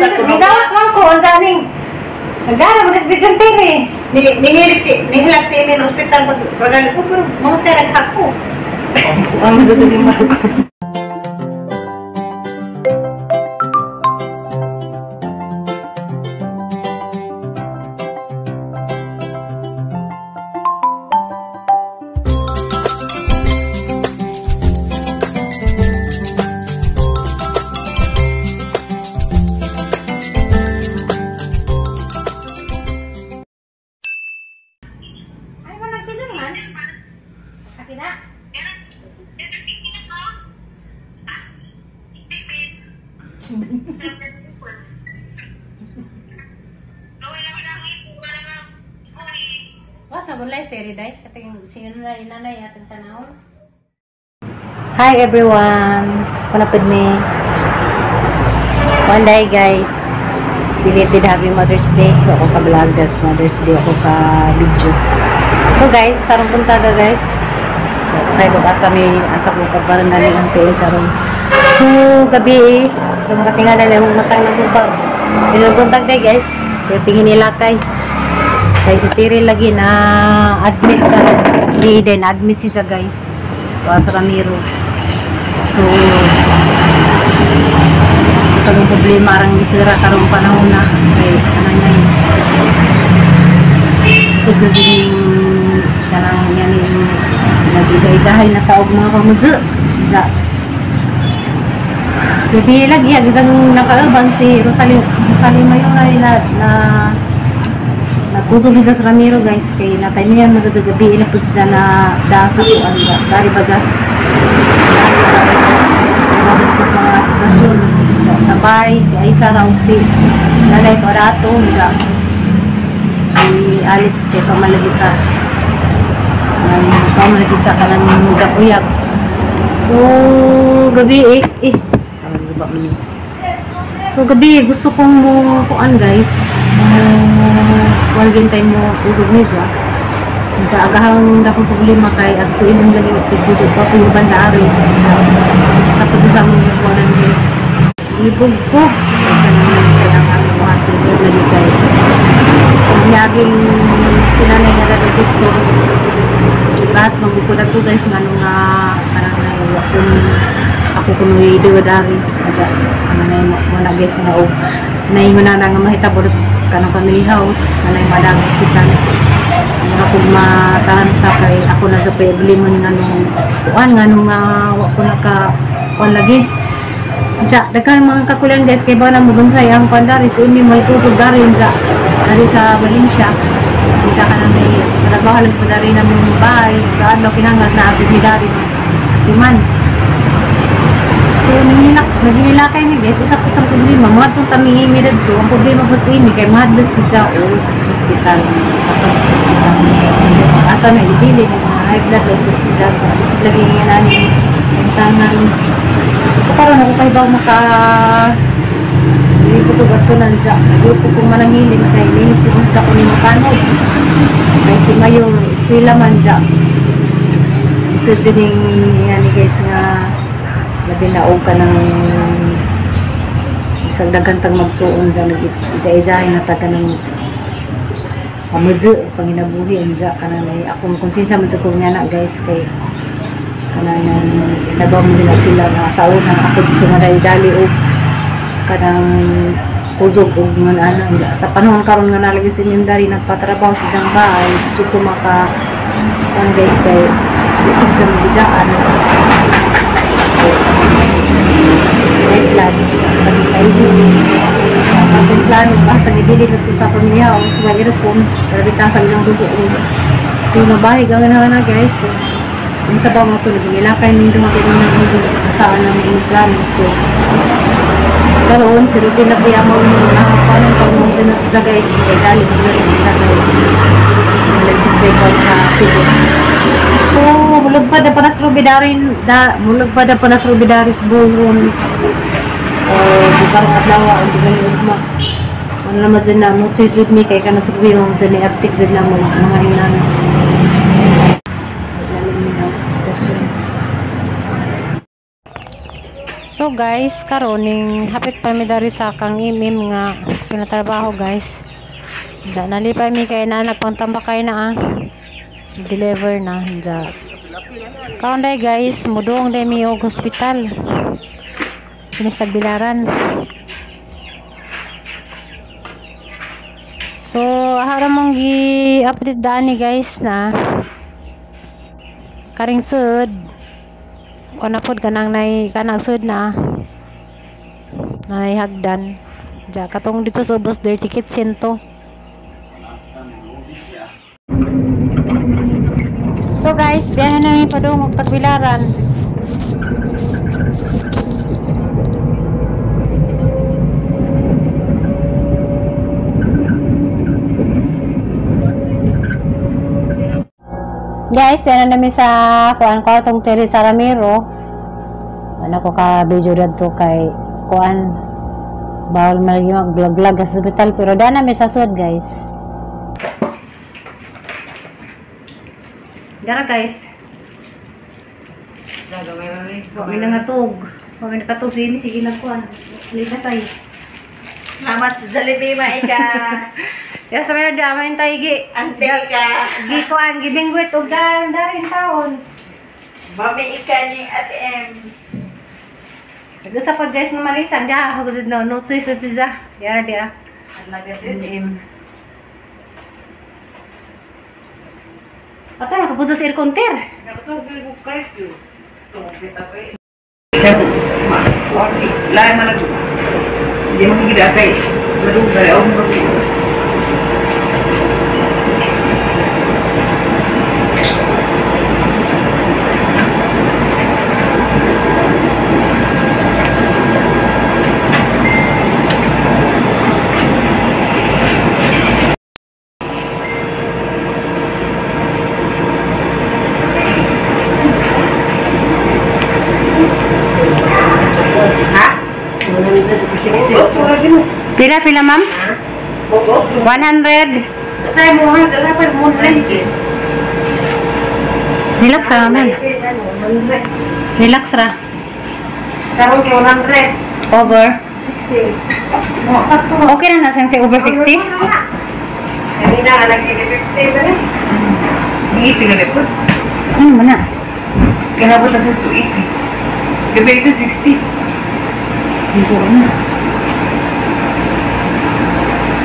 Nigawas man ko unsa ning nagara mo sa Vicente. Nihilig si nihilak si Emil ospital pag ragal ko pero mamatay ra ako. Ang gusto ni Marco. Hi everyone! Panapod ni one day guys, belated happy Mother's Day. Ako ka vlog das Mother's Day, ako ka video. So guys, karong punta guys. Kay basta may asa ko pa para nani ang tiil karon. So gabi so makatingala na imong matang nagubag. Pinuguntag day guys, pero tingin nila kay si Tiri lagi na admit ka. Di din admit siya guys. Sa Ramiro. So karong problema arang gisira karong panahon na kay kanang nay. So kasi kanang yan nag-ija-ijahay na taog mga pamudyo. Ja. Gabi lagi ang isang nakaabang si Rosalie Mayora na nagkutog sa Ramiro guys kay natay niya magagabi ina pud siya na da sa kuan ba dari bajas dari mga sitwasyon sabay si Aisa raw si Nanay Torato ja si Alice kay pamalagi sa kanang jakuyab. So gabi sa ba man. So gabi gusto kong mo kuan guys. Walgin tayo mo usog niya. Diya agahang dakong problema kay ag sa imong lagi pagbujo pa kung banda ari. Sa pud sa among kuanan guys. Libog ko kanang sayang ang buhaton lagi kay laging sila na nga doktor. Bas magukod ato guys ngano nga kanang ako kuno duwa dari aja kanang mo na guys nga og naingon na nga mahitabo kanang family house kanang madang hospital mura kog mataranta kay ako na sa problema nga nung kuan nga nung wa ko naka kuan lagi ja daghan mga kakulan guys kay ba na mo gunsay ang kuan dari si imi may tutog dari ja dari sa Valencia ja kanang may trabaho lang po dari na mong bahay kaadlaw kinahanglan na absent mi dari timan. So, naginilakay mi guys, isa pa sa problema, mga itong tamihimi dito, ang problema po sa imi, kay mahadlok si Jao, hospital, sa hospital. Asa na, ibili, mga high blood, like si Jao, isip lagi nga namin, yung tangan. So, karon ako kayo ba maka, hindi ko ito gato ng Jao, hindi ko kung manangilin, kay hindi ko kung sa kunin mapanod. Kay si Mayor, eskwela man Jao. Isa dyan yung, yan guys, nga, labi na og ka ng isang daghan tang magsuon dyan nag-ija-ijahay na taga ng pamudyo panginabuhi anja kanang ay akong konsensya man sa nga na guys kay kanang nabaw mo nila sila nga sa una ako dito nga dali og kanang kuzog og nga ana anja sa panahon karon nga nalagi si Mindari nagpatrabaho sa diyang bahay dito ko maka kan guys kay di ko sa magijaan red flag pag plano ba sa gibili na sa pamilya o sa mga aircon pero bitaw sa ilang dugo. So nabahay gawin na guys. Unsa ba mo to nagilakay ning duha kay saan na may plano. So karon si Ruby na kuya mo nakapanon pag mo na sa guys kay dali mo na sa guys sa Cebu. So mulugpad na panas Ruby darin da mulugpad na panas Ruby daris buhon o di parang adlaw o di gani ugma. Ano naman dyan na mo choice with me kay kana sa Ruby mo dyan ni aptik dyan na mo mga inana. So So guys, karon ning hapit pa mi dari sa kang imim nga pinatrabaho guys. Diya nalipay mi kay na nagpangtambakay na ah. Deliver na diya. Karon day guys, mudong day mi og hospital. Kini sa Bilaran. So, haram mong gi-update daan ni guys na karing sud. Kuan na pod kanang nay kanang sud na nay hagdan. Diya katong dito sa ubos dirty kitchen to. So guys, biyahe na mi padung og Tagbilaran. Guys, yan na namin sa kuan ko atong Teresa Ramiro. Wala ko ka video dadto kay kuan bawal man lagi mag-vlog-vlog sa hospital pero dana mi sa sud guys. Dara guys. Wa mi nangatog. Wa mi nakatog sini sige na kuan. Ligasay. Salamat sa Jollibee maika. Ya sa may damain tayo gi. Ante ka. Gi kuan gibingwit og dan darin taon. Mami ika ni Ate Ems. Sa pag guys nga malisan da ako gud no no choice sa siya. Ya dia. Alaga jud. M. Ato nakapunta sa aircon ter. Lain man na hindi makikita kay madugay o mga. Pila pila ma'am? 100. Relax ra ma'am. Relax ra. Over 60. Okay na na sa over 60? Ano man na? Kinabot na sa 280. Gabi ito 60. Hindi na.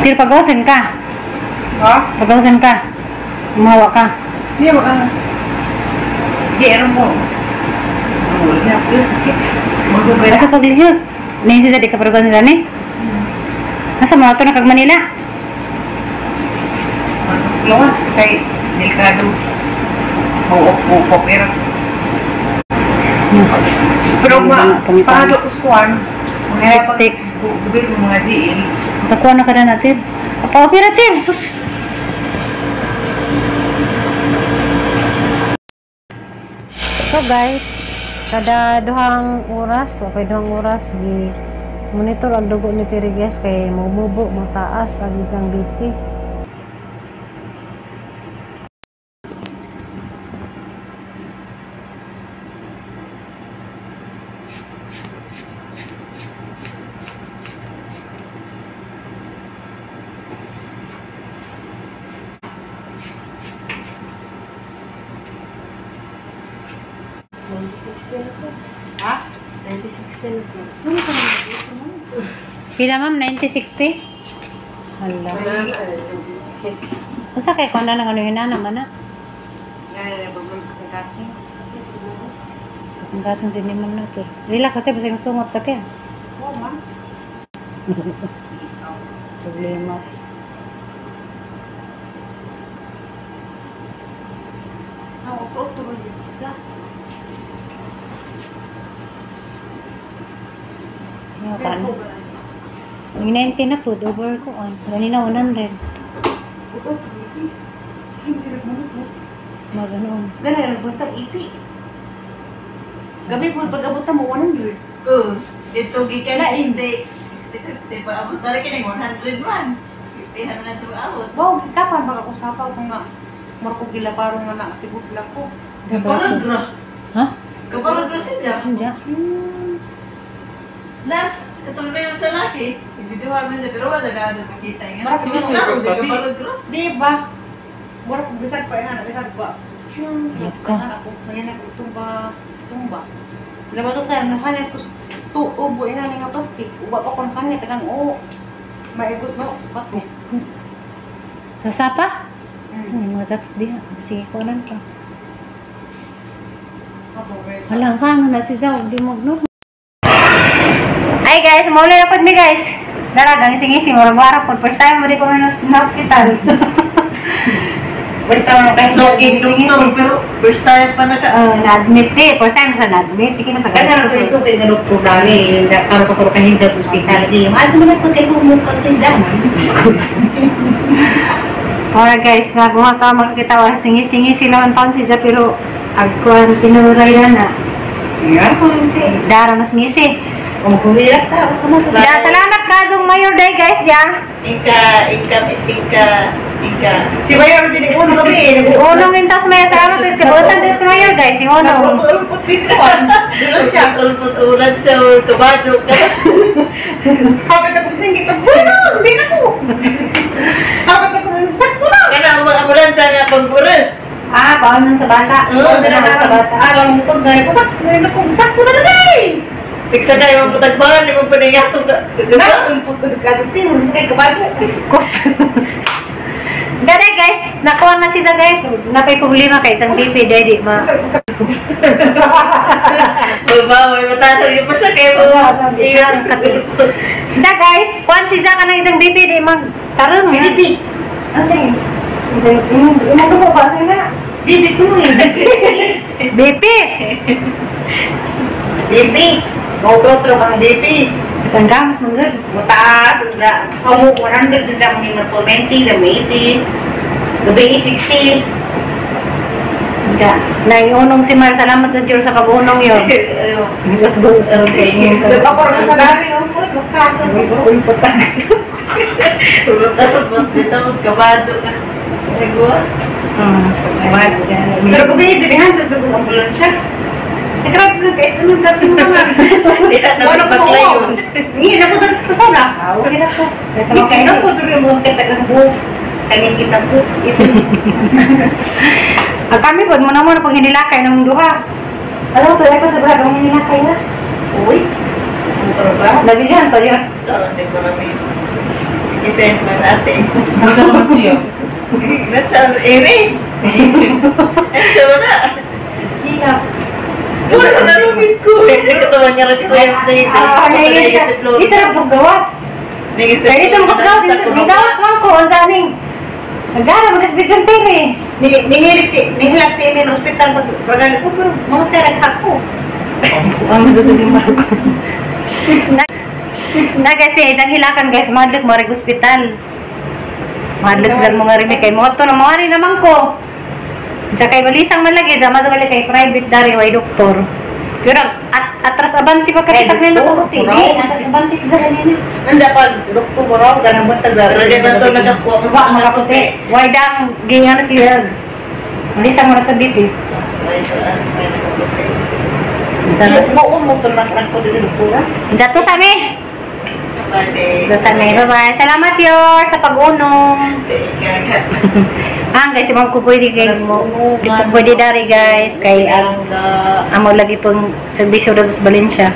Pero pagawasan ka. Ha? Pagawasan ka. Umawa ka. Hindi mo ah. Hindi, ano mo? Asa paglihok? Nahinsi sa di ka pagawasan nila ni? Asa mo ito na kag Manila? Lawan, kay delikado. Pero pero ma, paano ko skuan? 6. Mga GL. Takuha na ka na natin. Pa-operative! Sus! So guys, kada 2 oras, okay 2 oras, di monitor ang dugo ni Tiri guys kay mumubo, mataas ang isang BP. Ha? 90-60. Pila ma'am? 90-60? Hala. Asa kay kung na ano yun na naman na? Kasing-kasing. Kasing-kasing din ni ma'am na ito. Relax ate, basta yung sungot ka te. Oo ma'am. Problemas. Nauto-uto rin siya. Ano? Yung 90 na po, over ko on. Ganina 100. Uto-uto. Sige, masarap mo ito. Maganoon. Ganun, nagbantang ipi. Gabi po, pag-abutan mo, 100. Oo. Dito gikan na 60, 60, 50. Pag-abot na rin kining 100 man. 50 na sa pag-abot. Wow, kapan pag-akusapaw kung nga marko gilaparo nga na atibugla ko. Kaparagra. Ha? Kaparagra siya. Ano dyan? Nas, katong na sa laki. Ibidyohan mo niya, pero wala na ako makita nga. Marap Sige, ko siya, sa kung gabi. barag ro. Di ba? Mura kong bisag pa nga, bisag pa. Chung, Laka. nga ako, ngayon ako tumba, tumba. Zaman to kaya nasanay ko tubo ina nga plastic. Uba pa ko nasanay tagang oo. Maigos ba bato. Sa sapa? Mga zat diha. Sige, kunan pa. Ato guys. Wala, saan na si Zao? Di mo, no? Ay guys, mauli na pod mi guys. Dara, gang sing-ising, murag wara pod. First time mo di ko na sa hospital. First time na So, king doktor, pero first time pa naka... Na-admit eh. First time sa na-admit. Sige na sa Kaya na ko yung kay nga doktor dali, karon pa ko kahingad ospital. Di maadto man ko kay humok ka tindahan. Alright guys, naguha ka makikita wa singi-singi sila ang taon si Ja pero agkuan tinurayan na. Sige ko hindi. Dara mas ngisi. Ang kumilat ta usa man to. Ya, salamat kazong mayor day guys ya. Ika, ika, ika, ika. Si Bayor din uno gabi. Unong intas mayor, salamat kay kabutan din sa mayor guys, si Unong. Nagpulput bis ko. Dulon siya. Ulpot ulan siya, or kabadyo ka. Kapit ako sing kita. Bueno, hindi na ko. Kapit ako sakto na. Kana ang mga ambulansya nga pangburas. Ah, paano sa bata? Oo, Paano sa bata. Alam mo pag gani ko sakto na ko sakto na na day. Tiksa kayo ang patagbahan, di mo paningato ka. Na ulput ka sa tiwon sa kay kabayo. Iskot. Diyan eh, guys, nakuha na siya guys. Napay problema kay isang BP daddy ma. Baba, may matatag pa siya kayo. Ingat. Diyan guys, kuan si ka ng isang BP di mag tarong. BP. Ano sige? Isang imong dugo ba sige na? BP ko eh. BP. BP. Mau otro kang BP. Tanggamas mo gud. Mataas sa kamu 100 din sa mga 90, 80. Gabi 60. Ga, naiunong si Mar. Salamat sa Diyos sa pag-unong yun. So, ako rin sa dami, oh, makaso. Kabadyo ka. Nagawa. Pero gabi, dilihan sa tugong ambulansya. Nagkarap sa kay sunod ka sunod naman. Hindi na Wala ko baklay yun. Hindi na ko dali sa sana. Ah, okay na po. Kaysa Hindi makain. na po dili mo kita kang buhok. Kaning kita po. Ito. Ang kami po, muna muna pag hinilakay ng duha. Alam mo, sa ko sa brag, ang hinilakay na. Uy. Ang trabaho. Nabisihan pa yun. Karon din ko kami. I-send man ate. Ano sa naman siya? Nasa ere. Nasa wala. Hinap. Wala na rumit ko eh. Nagkatawa niya rin kasi yung Ah, ito rin po gawas. Kaya ito mo gawas. Gawas man ko, ang saning. Nagara mo na sa Vicente eh. Nihilig si nihilak si Emil ospital pag ragal ko pero mga terag ako. Ang gusto ni Marco. Na kasi, isang hilakan guys, madlik mo rin ospital. Madlik sa mga rimi kay moto na mga rin naman ko. Diyan kay balisang man lagi, diyan mas kay private dari way doktor. Pero atras abanti pa kapitak Eh, nila doktor, ko. puro. Di, atras abanti sa kanina. Anja pag doktor mo raw ganang buntag sa. Pero di ba ito nagapuwa mo Wa makaputi. Way dang gingan na siya. Balisang mo na sa BP. Ay, saan? May nakaputi. Mo ko mo tunak ko dito doktora. Jato sa mi. Bye. Sa mi. Bye-bye. Salamat yor sa pag-unong. Ah, guys, ibang ko pwede kay mo. Di po pwede dari guys kay ang amo lagi pong serbisyo dito sa Valencia.